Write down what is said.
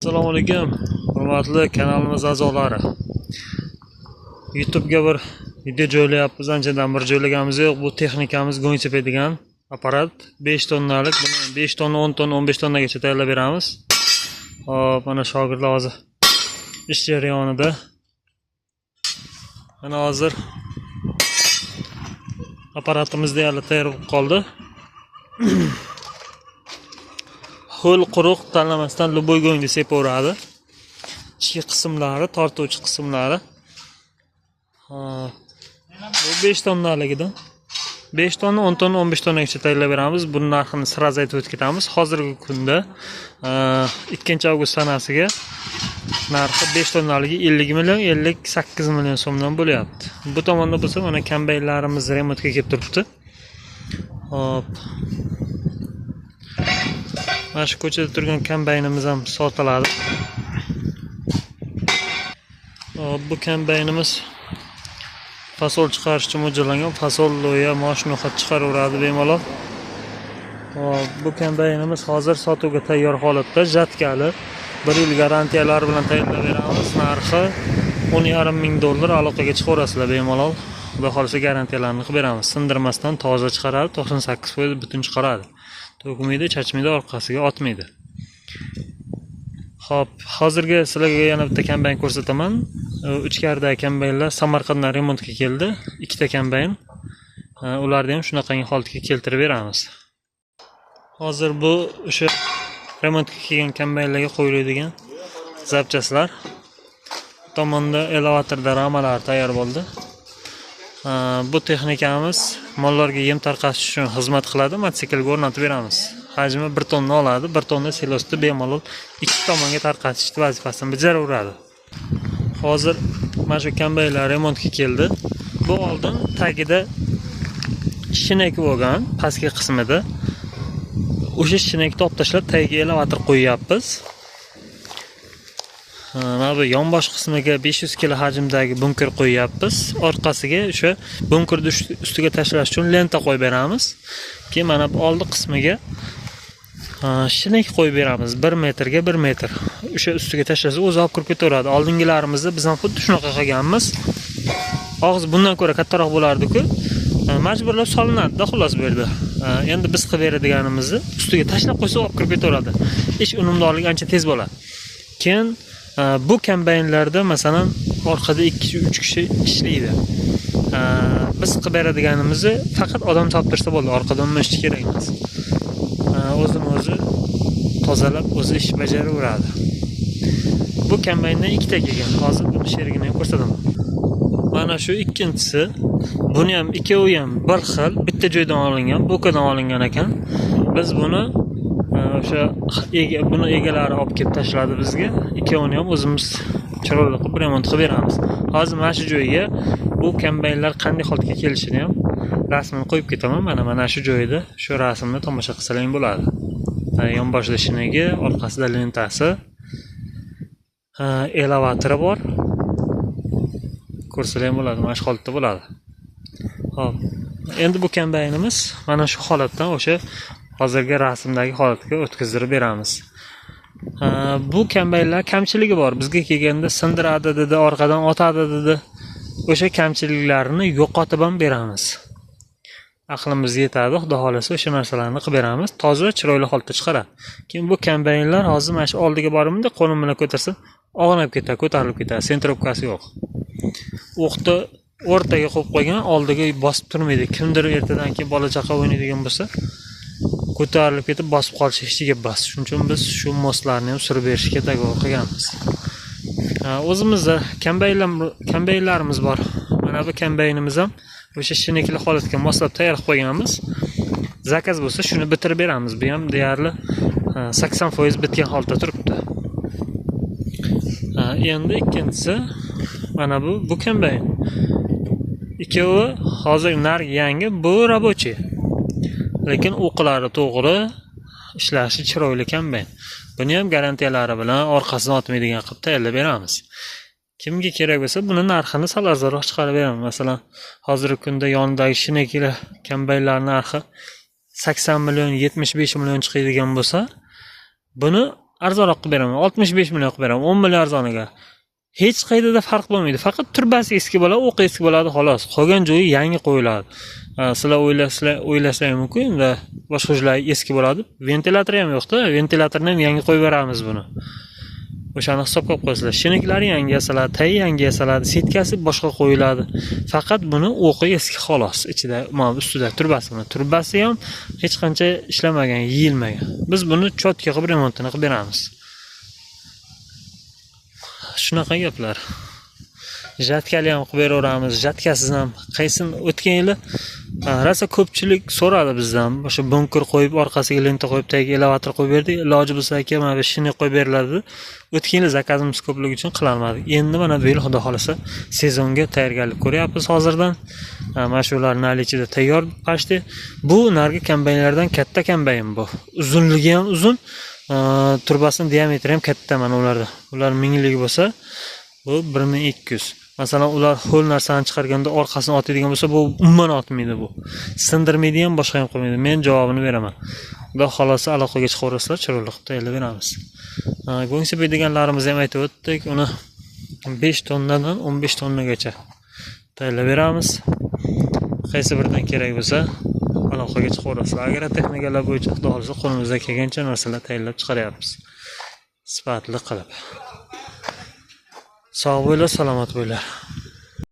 Assalomu alaykum, hurmatli kanalimiz a'zolari. YouTube'ga bir video joylayapmiz, anchadan bir joylaganimiz yo'q. Bu texnikamiz go'ng sepadigan apparat 5 tonnalik. Buni 5 tonna, 10 tonna, 15 tonnagacha tayyorlab beramiz. Hop, mana shogirdlar hozir ish jarayonida. Mana hozir apparatimiz deyarli tayyor bo'lib qoldi. Ho'l quruq tanlamasdan любой go'ngni sepaveradi. Ichki qismlari, tortuvchi qismlari. Bu 5 tonnaligidan 5 tonna, 10 tonna, 15 tonnagacha tayyorlab beramiz. Buni narxini сразу aytib o'tib ketamiz. Hozirgi kunda 2-avgust sanasiga narxi 5 tonnaligi 50 million, 58 million so'mdan bo'lyapti. Bu tomonda bo'lsa mana kombaynlarimiz remontga kelib turibdi. Hop. Mana shu ko'chada turgan kombaynimiz ham sotiladi. Hop, bu kombaynimiz fasol chiqarish uchun mo'ljallangan. Fasol, lo'ya, mosh, no'xat chiqaraveradi bemalol. Hop, bu kombaynimiz hozir sotuvga tayyor holatda, jatkali. 1 yil garantiyalar bilan tayyorlab beramiz. Narxi 10,5 ming dollar. Aloqaga chiqaverasizlar bemalol. Xudo xohlasa garantiyalarni qilib beramiz. Sindirmasdan toza chiqaradi, 98% butun chiqaradi. To'kmaydi, chachmaydi, orqasiga otmaydi. Xo'p, hozirgi sizlarga yana bitta kombayn ko'rsataman. Ichkaridagi kombaynlar Samarqanddan remontga keldi. 2 ta kombayn. Ularni ham shunaqangi holatga keltirib beramiz. Hozir bu o'sha remontga kelgan kombaynlarga qo'yiladigan zapchastlar. Bu tomonda elevatorda ramalar tayyor bo'ldi. Bu texnikamiz mollarga yem tarqatish uchun xizmat qiladi. Mototsiklga o'rnatib beramiz. Hajmi 1 tonna oladi. 1 tonna silosni bemalol ikki tomonga tarqatish vazifasini bajaraveradi. Hozir mana shu kombaynlar remontga keldi. Bu oldin tagida shinek bo'lgan, pastki qismida. O'sha shinakni olib tashlab tagiga elevator qo'yyapmiz. Mana bu yonbosh qismiga 500 kg hajmdagi bunker qo'yyapmiz. Orqasiga o'sha bunkerni ustiga tashlash uchun lenta qo'yib beramiz. Keyin mana bu oldi qismiga shinek qo'yib beramiz. 1 metrga 1 metr. O'sha ustiga tashlasa o'zi olib kirib ketaveradi. Oldingilarimizda biz ham xuddi shunaqa qilganmiz. Og'iz bundan ko'ra kattaroq bo'lardi-ku. Majburlab solinadi-da xullas bu yerda. Endi biz qilib beradiganimizni ustiga tashlab qo'ysa olib kirib ketaveradi. Ish unumdorligi ancha tez bo'ladi. Keyin bu kombaynlarda masalan orqada 2-3 kishi ishlaydi. Biz qilib beradiganimizni faqat odam toptirsa bo'ldi, orqada umuman ishchi kerak emas. O'zini o'zi tozalab, o'zi ish bajaraveradi. Bu kombayndan 2 ta kelgan. Hozir buni sherigini ham ko'rsataman. Mana shu ikkinchisi. Buni ham ikkovi ham bir xil, bitta joydan olingan, Bokadan olingan ekan. Biz buni o'sha buni egalari olib kelib tashladi bizga. Ikkovini ham o'zimiz chiroyli qilib remont qilib beramiz. Hozir mana shu joyga bu kombaynlar qanday holatga kelishini ham rasmini qo'yib ketaman. Mana shu joyda shu rasmni tomosha qilsalaring bo'ladi. Yonboshida shinagi, orqasida lentasi, elevatori bor. Ko'rsalar ham bo'ladi, mana shu holatda bo'ladi. Xo'p, endi bu kombaynimiz mana shu holatdan o'sha hozirgi rasmdagi holatga o'tkazdirib beramiz. Bu kombaynlar kamchiligi bor. Bizga kelganda sindiradi dedi, orqadan otadi dedi. O'sha kamchiliklarni yo'qotib ham beramiz. Aqlimiz yetadi, xudo xohlasa o'sha narsalarni qilib beramiz. Toza, chiroyli holatda chiqaradi. Keyin bu kombaynlar hozir mana shu oldiga borib, qo'lim bilan ko'tarsam, og'nab ketadi, ko'tarilib ketadi. Sentrovkasi yo'q. O'qni o'rtaga qo'yib qo'ygan, oldiga bosib turmaydi. Kimdir ertadan keyin bola chaqa o'ynaydigan bo'lsa, ko'tarilib ketib bosib qolishi hech gap emas. Shuning uchun biz shu mostlarni ham surib berishga tagovur qilganmiz. O'zimizda kombaynlarimiz bor. Mana bu kombaynimiz ham o'sha shinekli holatga moslab tayyor qilib qo'yganmiz. Zakaz bo'lsa shuni bitirib beramiz. Bu ham deyarli 80% bitgan holatda turibdi. Endi ikkinchisi mana bu kombayn. Ikkovi hozir narx yangi, bu rabochiy. Lekin o'qilari to'g'ri, ishlashi chiroyli kombayn. Buni ham garantiyalari bilan orqasidan otmaydigan qilib tayyorlab beramiz. Kimga kerak bo'lsa, buni narxini sal arzonroq chiqarib beraman. Masalan, hozirgi kunda yonidagi shinekli kombaynlar narxi 80 million, 75 million chiqadigan bo'lsa, buni Arzonroq qilib beraman. 65 million qilib beraman. 10 million arzoniga. Hech qayerda farq bo'lmaydi. Faqat turbasi eski bo'ladi, o'qi eski bo'ladi, xolos. Qolgan joyi yangi qo'yiladi. Sizlar o'ylasanglar mumkin, endi boshqa joylar eski bo'ladi. Ventilyator ham yo'q-da, ventilyatorni ham yangi qo'yib beramiz buni. O'shani hisobga olib qo'yasizlar. Shiniklari yangi yasaladi, tayi yangi yasaladi, setkasi boshqa qo'yiladi. Faqat buni o'qi eski xolos, ichida, mana ustida turbasi buni. Turbasi ham hech qancha ishlamagan, yeyilmagan. Biz buni chotga qilib remontini qilib beramiz. Shunaqa gaplar. Jatkali ham qilib beraveramiz, jatkasiz ham. Qaysin o'tgan yili rosa ko'pchilik so'radi bizdan. O'sha bunker qo'yib, orqasiga lenta qo'yib, tagiga elevator qo'yib berdik. Iloji bo'lsa aka, mana bu shini qo'yib beriladi. O'tgan yili zakazimiz ko'pligi uchun qilolmadik. Endi mana bu yil xudo xolasa sezonga tayyorgarlik ko'ryapmiz hozirdan. Mana shular nalichida tayyor pashti. Bu nargi kombaynlardan katta kombayn bu. Uzunligi ham uzun, turbasining diametri ham katta mana ularda. Ular 1000lik bo'lsa, bu 1200. Masalan, ular ho'l narsani chiqarganda orqasini otadigan bo'lsa, bu umuman otmaydi bu. Sindirmaydi ham, boshqa ham qilmaydi. Men javobini beraman. Xudo xolasa aloqaga chiqaverasizlar, chiroyli qilib tayyorlab beramiz. Go'ngsi deganlarimizni ham aytib o'tdik. Uni 5 tonnadan 15 tonnagacha tayyorlab beramiz. Qaysi biridan kerak bo'lsa, aloqaga chiqaverasizlar. Agrotexnikalar bo'yicha xudo xolasa qo'limizda kelgancha narsalar tayyorlab chiqaryapmiz. Sifatli qilib. Sog' bo'linglar, salomat bo'linglar.